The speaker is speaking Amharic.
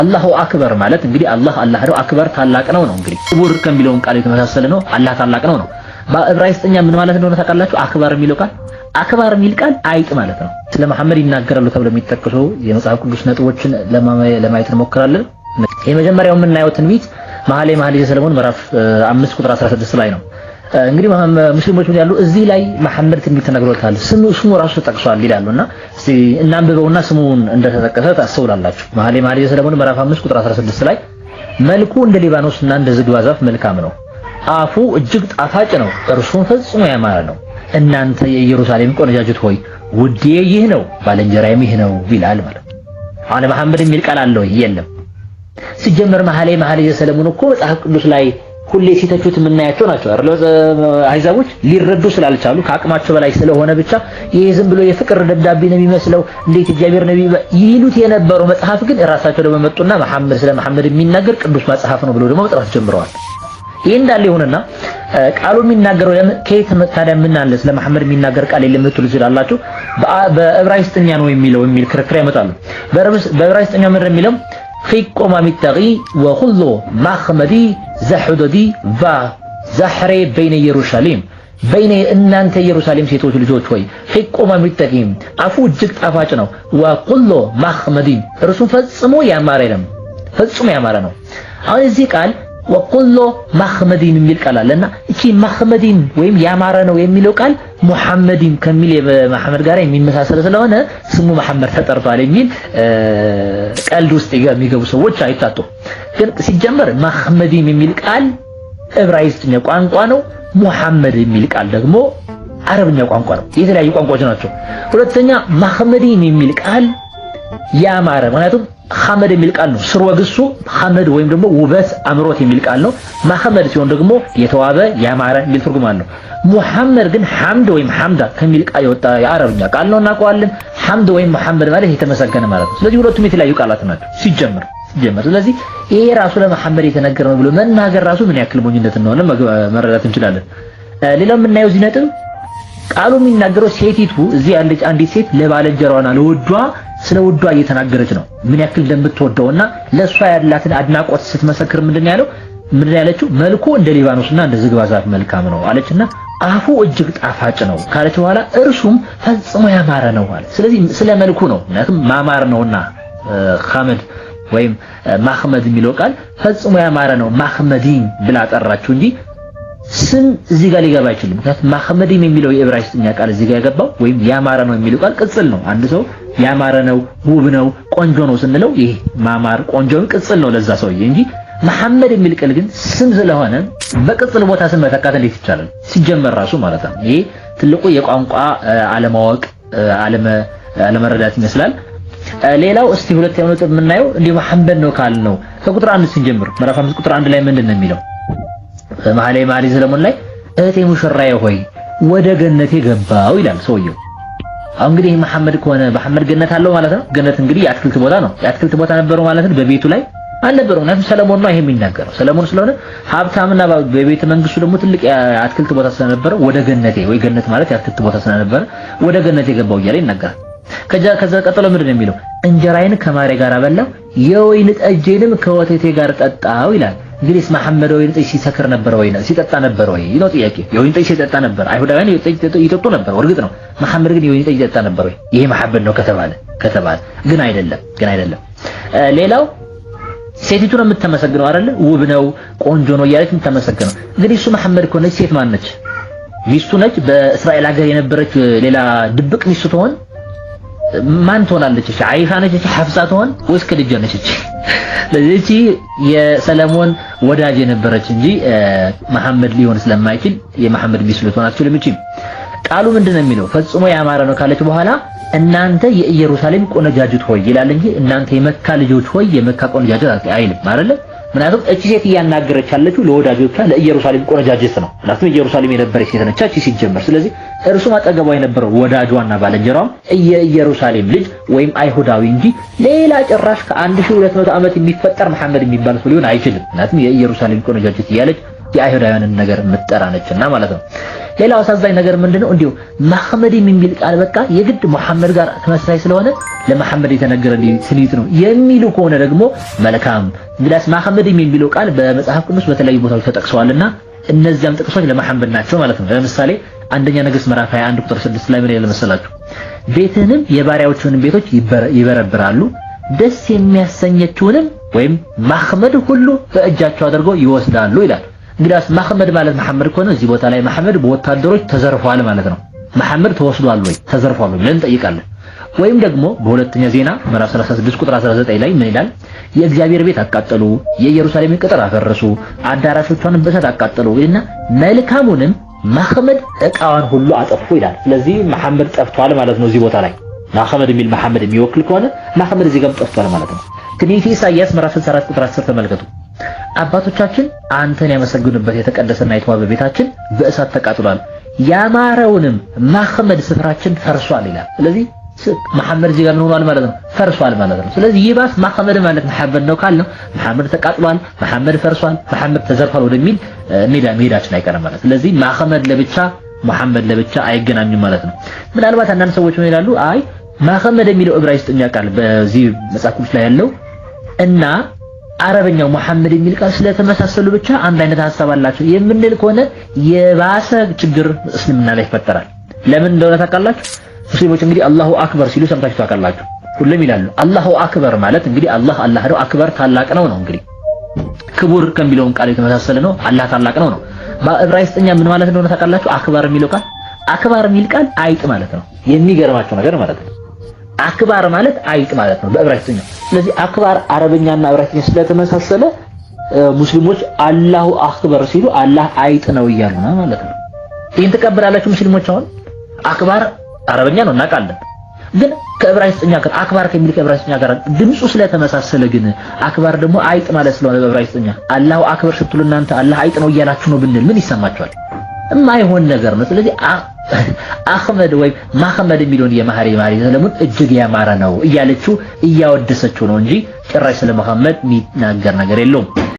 الله أكبر ማለት እንግዲህ አላህ አላህ ነው፣ أكبر ታላቅ ነው ነው። እንግዲህ ክቡር ከሚለውን ቃል የተመሳሰለ ነው። አላህ ታላቅ ነው ነው። በዕብራይስጥኛ ምን ማለት እንደሆነ ታውቃላችሁ? أكبر የሚለው ቃል፣ أكبر የሚል ቃል አይጥ ማለት ነው። ስለ መሐመድ ይናገራሉ ተብለው የሚጠቀሱ የመጽሐፍ ቅዱስ ነጥቦችን ለማየት እንሞክራለን። የመጀመሪያው የምናየው ትንቢት መኃልየ መኃልይ ዘሰሎሞን ምዕራፍ 5 ቁጥር 16 ላይ ነው። እንግዲህ ሙስሊሞች ምን ያሉ፣ እዚህ ላይ መሐመድ ትንቢት ተነግሮታል፣ ስሙ ራሱ ተጠቅሷል ይላሉና እስቲ እናንብበውና ስሙን እንደተጠቀሰ ታስተውላላችሁ። መኃልየ መኃልይ ዘሰሎሞን ምዕራፍ 5 ቁጥር 16 ላይ መልኩ እንደ ሊባኖስና እንደ ዝግባ ዛፍ መልካም ነው፣ አፉ እጅግ ጣፋጭ ነው፣ እርሱም ፈጽሞ ያማረ ነው። እናንተ የኢየሩሳሌም ቆነጃጅት ሆይ፣ ውዴ ይህ ነው፣ ባልንጀራዬም ይህ ነው ይላል ማለት ነው። አሁን መሐመድ የሚል ቃል አለ ወይ? የለም። ሲጀመር መኃልየ መኃልይ ዘሰሎሞን እኮ መጽሐፍ ቅዱስ ላይ ሁሌ ሲተቹት የምናያቸው ናቸው አይደል? አህዛቦች ሊረዱ ስላልቻሉ፣ ከአቅማቸው በላይ ስለሆነ ብቻ ይሄ ዝም ብሎ የፍቅር ደብዳቤ ነው የሚመስለው፣ እንዴት እግዚአብሔር ነብይ ይሉት የነበረው መጽሐፍ ግን ራሳቸው ደግሞ መጡና መሐመድ ስለ መሐመድ የሚናገር ቅዱስ መጽሐፍ ነው ብሎ ደግሞ መጥራት ጀምረዋል። ይህ እንዳለ ይሁንና ቃሉ የሚናገረው ከየት ታዲያ ምን አለ፣ ስለ መሐመድ የሚናገር ቃል የለም ልትሉ ትችላላችሁ። በዕብራይስጥኛ ነው የሚለው የሚል ክርክር ያመጣሉ። በዕብራይስጥኛ ምን የሚለው? ኺቆማ ሚተቂ ወኹሎ ማኽመዲ ዘሑደዲ ቫ ዛሕሬ በይነ ኢየሩሳሌም በይነ፣ እናንተ ኢየሩሳሌም ሴቶች ልጆች ሆይ፣ ኺቆማ ሚተቂም አፉ እጅግ ጣፋጭ ነው። ወኩሎ ማኽመዲ እርሱም ፈጽሞ ያማረ ነው። ፈጽሞ ያማረ ነው። አሁን እዚህ ቃል ወቁሎ ማኽመዲን የሚል ቃል አለና እቺ ማኽመዲን ወይም ያማረ ነው የሚለው ቃል ሙሐመዲን ከሚል የመሐመድ ጋር የሚመሳሰል ስለሆነ ስሙ መሐመድ ተጠርቷል የሚል ቀልድ ውስጥ የሚገቡ ሰዎች አይታጡም። ግን ሲጀመር ማኽመዲን የሚል ቃል ዕብራይስጥኛ ቋንቋ ነው። ሙሐመድ የሚል ቃል ደግሞ አረብኛ ቋንቋ ነው። የተለያዩ ቋንቋዎች ናቸው። ሁለተኛ ማኽመዲን የሚል ቃል ያማረ፣ ምክንያቱም ሐመድ የሚል ቃል ነው። ስርወ ግሱ ሐመድ ወይም ደግሞ ውበት አምሮት የሚል ቃል ነው። ማሐመድ ሲሆን ደግሞ የተዋበ፣ ያማረ የሚል ትርጉም አለው። ሙሐመድ ግን ሐምድ ወይም ሐምዳ ከሚል ቃል የወጣ የአረብኛ ቃል ነው፣ እናውቀዋለን። ሐምድ ወይም መሐመድ ማለት የተመሰገነ ማለት ነው። ስለዚህ ሁለቱም የተለያዩ ቃላት ናቸው ሲጀመር። ስለዚህ ይሄ ራሱ ለመሐመድ የተነገረ ነው ብሎ መናገር ራሱ ምን ያክል ሞኝነት እንደሆነ መረዳት እንችላለን። ሌላው የምናየው እዚህ ነጥብ ቃሉ የሚናገረው ሴቲቱ እዚህ ያለች አንዲት ሴት ለባልንጀራዋና ለውዷ ስለ ውዷ እየተናገረች ነው። ምን ያክል እንደምትወደውና ለእሷ ያላትን አድናቆት ስትመሰክር ምንድን ያለው፣ ምንድን ያለችው? መልኩ እንደ ሊባኖስና እንደ ዝግባ ዛፍ መልካም ነው አለችና አፉ እጅግ ጣፋጭ ነው ካለች በኋላ እርሱም ፈጽሞ ያማረ ነው አለ። ስለዚህ ስለ መልኩ ነው፣ ምክንያቱም ማማር ነውና ሐመድ ወይም ማህመድ የሚለው ቃል ፈጽሞ ያማረ ነው ማህመዲን ብላ ጠራችው እንጂ ስም እዚህ ጋር ሊገባ አይችልም። ምክንያቱም ማህመዲም የሚለው የዕብራይስጥኛ ቃል እዚህ ጋር የገባው ወይም ያማረ ነው የሚለው ቃል ቅጽል ነው። አንድ ሰው ያማረ ነው፣ ውብ ነው፣ ቆንጆ ነው ስንለው ይሄ ማማር ቆንጆ ቅጽል ነው ለዛ ሰውዬ እንጂ መሐመድ የሚል ቃል ግን ስም ስለሆነ በቅጽል ቦታ ስም መተካት እንዴት ይቻላል? ሲጀመር ራሱ ማለት ነው። ይሄ ትልቁ የቋንቋ አለማወቅ፣ አለመረዳት ይመስላል። ሌላው እስቲ ሁለተኛው ነጥብ የምናየው እንዲሁ መሐመድ ነው ካልነው ከቁጥር 1 ስንጀምር ምዕራፍ 5 ቁጥር 1 ላይ ምንድን ነው የሚለው? መኃልየ መኃልይ ዘሰሎሞን ላይ እህቴ ሙሽራዬ ሆይ፣ ወደ ገነቴ ገባው ይላል ሰውየው። አሁን እንግዲህ መሐመድ ከሆነ መሐመድ ገነት አለው ማለት ነው። ገነት እንግዲህ የአትክልት ቦታ ነው። የአትክልት ቦታ ነበረው ማለት ነው። በቤቱ ላይ አልነበረው። ምክንያቱም ሰለሞን ነው ይሄ የሚናገረው። ሰለሞን ስለሆነ ሀብታምና በቤተ መንግስቱ ደግሞ ትልቅ የአትክልት ቦታ ስለነበረ ወደ ገነቴ ወይ ገነት ማለት የአትክልት ቦታ ስለነበረ ወደ ገነቴ ገባው እያለ ይናገራል። ከዛ ቀጥሎ ምንድን ነው የሚለው? እንጀራዬን ከማሬ ጋር በላው፣ የወይን ጠጄንም ከወተቴ ጋር ጠጣው ይላል። እንግዲህ መሐመድ ወይን ጠጅ ሲሰክር ነበር ወይ ሲጠጣ ነበር ወይ ነው ጥያቄ። የወይን ጠጅ ሲጠጣ ነበር። አይሁዳውያን የወይን ጠጅ ይጠጡ ነበር፣ እርግጥ ነው። መሐመድ ግን የወይን ጠጅ ይጠጣ ነበር ወይ? ይሄ መሐመድ ነው ከተባለ ግን አይደለም። ሌላው ሴቲቱ ነው የምትመሰግነው አይደለ? ውብ ነው፣ ቆንጆ ነው እያለች የምትመሰግነው። እንግዲህ እሱ መሐመድ ከሆነች ሴት ማን ነች? ሚስቱ ነች። በእስራኤል ሀገር የነበረች ሌላ ድብቅ ሚስቱ ትሆን? ማን ትሆናለች? እሺ አይሻ ነች? እሺ ሐፍሳ ትሆን ወይስ ከድጃ ነች? እቺ ለዚህ የሰለሞን ወዳጅ የነበረች እንጂ መሐመድ ሊሆን ስለማይችል የመሐመድ ሚስት ልትሆን አትችልም። እቺ ቃሉ ምንድነው የሚለው? ፈጽሞ ያማረ ነው ካለች በኋላ እናንተ የኢየሩሳሌም ቆነጃጅት ሆይ ይላል እንጂ እናንተ የመካ ልጆች ሆይ፣ የመካ ቆነጃጅት አይልም አይደለ? ምክንያቱም እቺ ሴት እያናገረች ያለችው ለወዳጆቿ ለኢየሩሳሌም ቆነጃጅት ነው። ምክንያቱም ኢየሩሳሌም የነበረች ሴት ነች እቺ ሲጀመር። ስለዚህ እርሱም አጠገቧ የነበረው ወዳጇና ባልንጀራዋም የኢየሩሳሌም ልጅ ወይም አይሁዳዊ እንጂ ሌላ ጭራሽ ከ1200 ዓመት የሚፈጠር መሐመድ የሚባል ሰው ሊሆን አይችልም። ምክንያቱም የኢየሩሳሌም ቆነጃጅት እያለች የአይሁዳውያንን ነገር የምትጠራ ነችና ማለት ነው። ሌላው አሳዛኝ ነገር ምንድነው? እንዲሁ ማህመድም የሚል ቃል በቃ የግድ መሐመድ ጋር ተመሳሳይ ስለሆነ ለመሐመድ የተነገረ ትንቢት ነው የሚሉ ከሆነ ደግሞ መልካም። እንግዲያስ ማህመድም የሚለው ቃል በመጽሐፍ ቅዱስ በተለያዩ ቦታዎች ተጠቅሰዋልና እነዚያም ጥቅሶች ለመሐመድ ናቸው ማለት ነው። ለምሳሌ አንደኛ ነገሥት ምዕራፍ 21 ቁጥር 6 ላይ ምን ይላል መሰላችሁ? ቤትህንም የባሪያዎችህንም ቤቶች ይበረብራሉ፣ ደስ የሚያሰኘችውንም ወይም ማህመድ ሁሉ በእጃቸው አድርገው ይወስዳሉ ይላል። እንግዲያስ ማህመድ ማለት መሐመድ ከሆነ እዚህ ቦታ ላይ መሐመድ በወታደሮች ተዘርፏል ማለት ነው። መሐመድ ተወስዷል ወይ ተዘርፏል ወይ ብለን እንጠይቃለን። ወይም ደግሞ በሁለተኛ ዜና ምዕራፍ 36 ቁጥር 19 ላይ ምን ይላል? የእግዚአብሔር ቤት አቃጠሉ፣ የኢየሩሳሌምን ቅጥር አፈረሱ፣ አዳራሾቿንም በእሳት አቃጠሉ ይልና መልካሙንም ማህመድ ዕቃዋን ሁሉ አጠፉ ይላል። ስለዚህ መሐመድ ጠፍቷል ማለት ነው። እዚህ ቦታ ላይ ማህመድ የሚል መሐመድ የሚወክል ከሆነ ማህመድ እዚህ ጋርም ጠፍቷል ማለት ነው። ትንቢተ ኢሳይያስ ምዕራፍ 64 ቁጥር 10 ተመልከቱ። አባቶቻችን አንተን ያመሰግኑበት የተቀደሰና የተዋበ ቤታችን በእሳት ተቃጥሏል፣ ያማረውንም ማህመድ ስፍራችን ፈርሷል ይላል። ስለዚህ መሐመድ እዚህ ጋር ምን ሆኗል ማለት ነው? ፈርሷል ማለት ነው። ስለዚህ ይባስ መሐመድ ማለት መሐመድ ነው ካልነው መሐመድ ተቃጥሏል፣ መሐመድ ፈርሷል፣ መሐመድ ተዘርፏል ወደሚል መሄዳችን አይቀርም ማለት። ስለዚህ መሐመድ ለብቻ መሐመድ ለብቻ አይገናኙም ማለት ነው። ምናልባት አንዳንድ ሰዎች ምን ይላሉ? አይ መሐመድ የሚለው ዕብራይስጥኛ ቃል በዚህ መጽሐፍ ቅዱስ ላይ ያለው እና አረበኛው መሐመድ የሚል ቃል ስለተመሳሰሉ ብቻ አንድ አይነት ሐሳብ አላቸው የምንል ከሆነ የባሰ ችግር እስልምና ላይ ይፈጠራል። ለምን እንደሆነ ታውቃላችሁ? ሙስሊሞች እንግዲህ الله أكبر ሲሉ ሰምታችሁ ታውቃላችሁ። ሁሉም ይላሉ። الله أكبر ማለት እንግዲህ አላህ አላህ ነው፣ أكبر ታላቅ ነው ነው እንግዲህ ክቡር ከሚለውም ቃል የተመሳሰለ ነው። አላህ ታላቅ ነው ነው። በዕብራይስጥኛ ምን ማለት እንደሆነ ታውቃላችሁ? أكبر የሚለው ቃል أكبر የሚል ቃል አይጥ ማለት ነው። የሚገርማቸው ነገር ማለት ነው። أكبر ማለት አይጥ ማለት ነው በዕብራይስጥኛ። ስለዚህ أكبر አረበኛና ዕብራይስጥኛ ስለተመሳሰለ ሙስሊሞች الله أكبر ሲሉ አላህ አይጥ ነው እያሉ ነው ማለት ነው። ይህን ትቀበላላችሁ ሙስሊሞች? አሁን أكبر አረበኛ ነው እናውቃለን። ግን ከዕብራይስጥኛ ጋር أكبر ከሚል ከዕብራይስጥኛ ጋር ድምፁ ስለተመሳሰለ ግን أكبر ደግሞ አይጥ ማለት ስለሆነ በዕብራይስጥኛ الله أكبر ስትሉ እናንተ አላህ አይጥ ነው እያላችሁ ነው ብንል ምን ይሰማችኋል? የማይሆን ነገር ነው። ስለዚህ አህመድ ወይም ማህመድ የሚለውን የመሐሪ ማሪ ሰለሞን እጅግ ያማረ ነው እያለችው እያወደሰችው ነው እንጂ ጭራሽ ስለ መሐመድ የሚናገር ነገር የለውም።